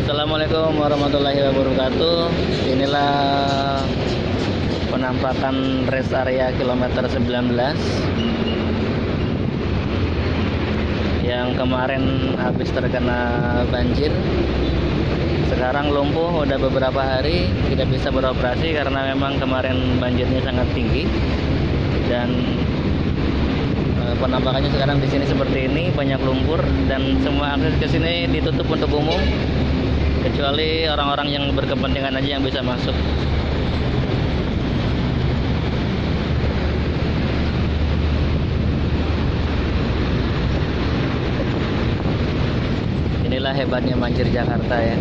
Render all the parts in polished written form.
Assalamualaikum warahmatullahi wabarakatuh. Inilah penampakan rest area kilometer 19 yang kemarin habis terkena banjir. Sekarang lumpuh udah beberapa hari tidak bisa beroperasi karena memang kemarin banjirnya sangat tinggi. Dan penampakannya sekarang di sini seperti ini, banyak lumpur dan semua akses ke sini ditutup untuk umum kecuali orang-orang yang berkepentingan aja yang bisa masuk. Inilah hebatnya banjir Jakarta ya.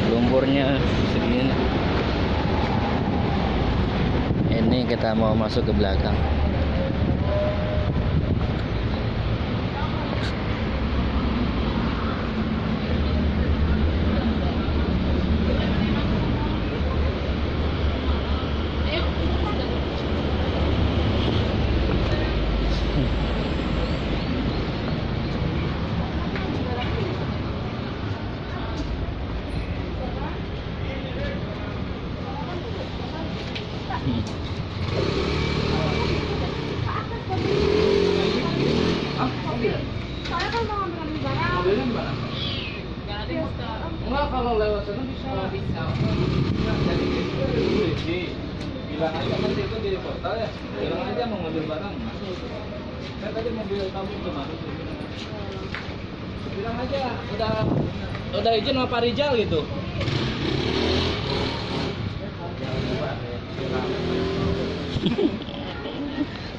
Lumpurnya segini. Ini kita mau masuk ke belakang. Soalnya kan mau ngambil barang. Mobilnya gimana? Enggak, kalau lewat sana bisa. Oh, bisa. Jadi itu bilang aja kan itu di portal ya. Bilang aja mau ngambil barang. Kan tadi mobil kamu kemarin. Bilang aja udah izin sama Pak Rijal gitu.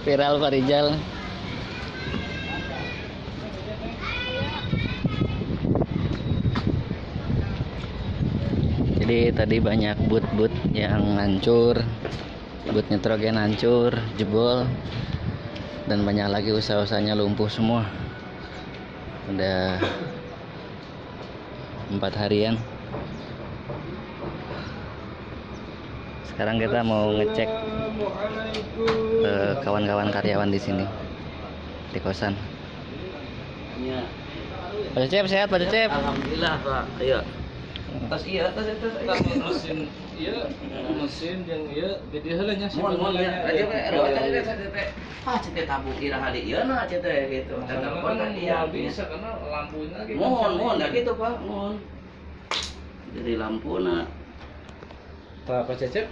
Viral Pak Rijal. Jadi tadi banyak boot-boot yang hancur, boot nitrogen hancur, jebol, dan banyak lagi usaha-usahanya lumpuh semua. Udah 4 harian. Sekarang kita mau ngecek kawan-kawan karyawan di sini di kosan. Ya. Pak Cecep sehat, Pak Cecep? Alhamdulillah, Pak. Ayo. Tas iya, tas mesin iya, mesin yang iya, jadi heula nya sih. Mun ya. Aja teh. Ah, cete tabung iraha di ieu na cete gitu. Telepon kan iya bisa karena lampunya gitu. Mohon dah gitu, Pak. Mohon. Jadi lampuna. Tah Pak Cecep,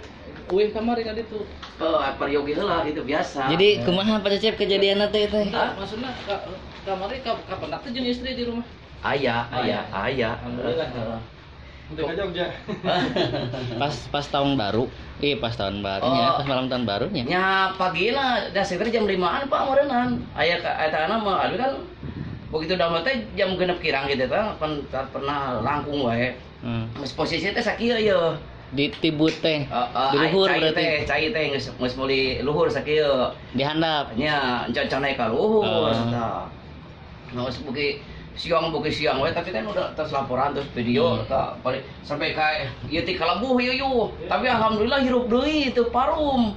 uih kamari ka ditu. Oh, peryogi heula gitu biasa. Jadi kumaha Pak Cecep kejadianna teh teh? Maksudna kamari kapan teh jeung istri di rumah? Aya. Alhamdulillah. Untuk ke Jogja. Pas tahun baru. Pas tahun barunya, pas malam tahun barunya. Nya pagi lah, dah sekitar jam 5-an Pak meureunnan. Aya eta mah aduh kan begitu damel teh jam 6 kirang gitu teh pernah langkung wae. Geus posisi teh sakieu ieu. Di tibut teh. Di luhur berarti. Cai teh geus meuli luhur sakieu. Di handap. Nya encan naik ka luhur tah. Nah, geus beuki siang we tapi kan udah terus laporan terus video ta paling sampai ka ieu ti kalabuh ieu yu tapi alhamdulillah hirup deui teu parum.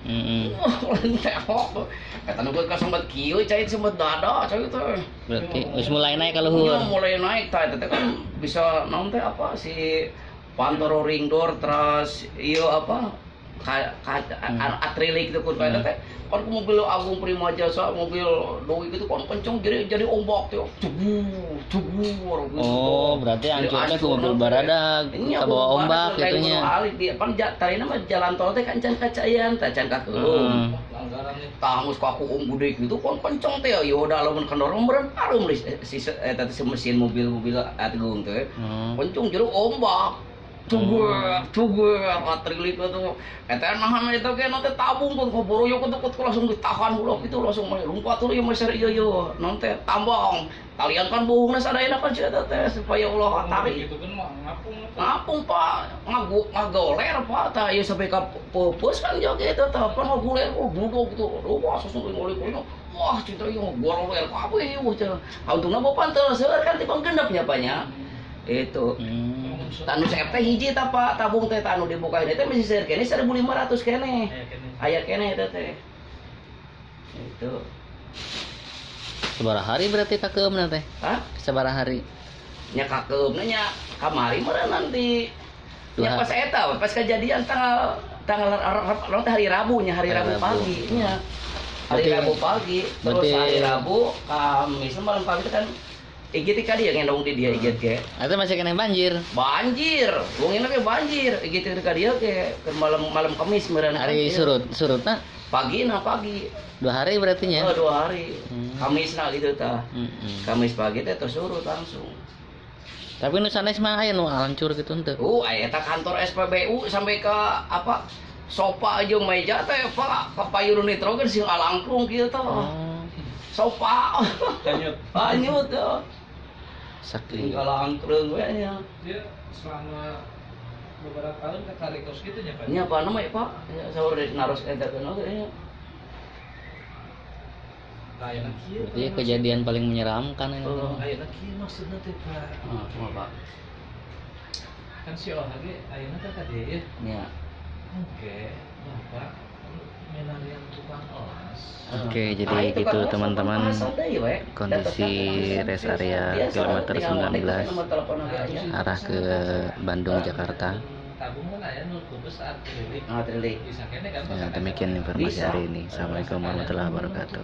Tehok eta nu ka sempat kieu cai sempat dada cai teh berarti geus mulai naik ka luhur. Iya, mulai naik tah eta teh kan bisa naon teh apa si pantoro ring door terus ieu apa akrilik gitu kun eta teh kan ku mobil Agung Prima Jasa mobil doi gitu kan kenceng jadi ombak teh jebur gitu. Oh, berarti hancurnya ku mobil baradag ka bawa ombak gitu nya. Pan tarina mah jalan tol teh kan can kacayan teh can kakeum. Tah geus kaku gede gitu kan kenceng teh ya udah lamun kendorong meureun parum si eta teh mesin mobil-mobil Agung teh. Kenceng jero ombak. Cugur, cugur, atrilik itu. Eta nahan eta ge nanti tabung kun koboroyok itu langsung ditahan ulah gitu langsung lompat tuh ieu meser ieu ieu. Nanti tambang. Talian kan buhungna sadayana kan sia eta teh supaya ulah tarik. Gitu kan mah ngapung. Ngapung Pak, ngagoler Pak, tah ieu sampai ka peupeus kan joge eta tah pan ngagoler oh duduk gitu. Wah, langsung ngolik. Wah, cinta ieu ngagoler kabeh ieu cenah. Untungna bapak teu seueur kan tibang genep nya Pak nya. Itu. Tanu CF teh hiji tah Pak, tabung teh tanu dibuka ini teh masih seueur keneh 1500 keneh. Aya keneh eta teh. Itu. Sabaraha hari berarti kakeumna teh? Hah? Sabaraha hari? Nya kakeumna nya kamari meureun nanti. Nya pas eta, pas kejadian tanggal tanggal hari Rabu nya, hari Rabu pagi nya. Hari Rabu pagi, terus hari Rabu, Kamis malam pagi itu kan igit kali ya ngendong di dia igit ke. Eta masih kena banjir. Banjir, wong enak ke banjir. Igit ka dia ke malam Kamis meureun. Hari surutna pagi nah pagi. 2 hari berarti nya. Oh, 2 hari. Kamis nah gitu tah. Kamis pagi teh terus surut langsung. Tapi nu sanes mah aya nu hancur gitu henteu. Aya eta kantor SPBU sampai ke apa? Sofa jeung meja teh Pak, kapayun nitrogen sing alangkrung kieu tah. Oh. Sofa. Hanyut. Hanyut ya. Sakit. Tinggal angkrung we nya. Dia selama beberapa tahun ke Karikos gitu nya Pak. Nya apa nama ya Pak? Ya saur naros eta keun oge nya. Berarti kejadian paling menyeramkan ini. Oh, ayeuna kieu maksudna teh Pak. Heeh, kumaha Pak? Kan si Oha ge ayeuna teh ka dieu ya. Nya. Oke, Bapak menarian tukang olas. Oke, jadi gitu teman-teman, kondisi rest area kilometer 19 arah ke Bandung Jakarta. Ya, demikian informasi hari ini. Assalamualaikum warahmatullahi wabarakatuh.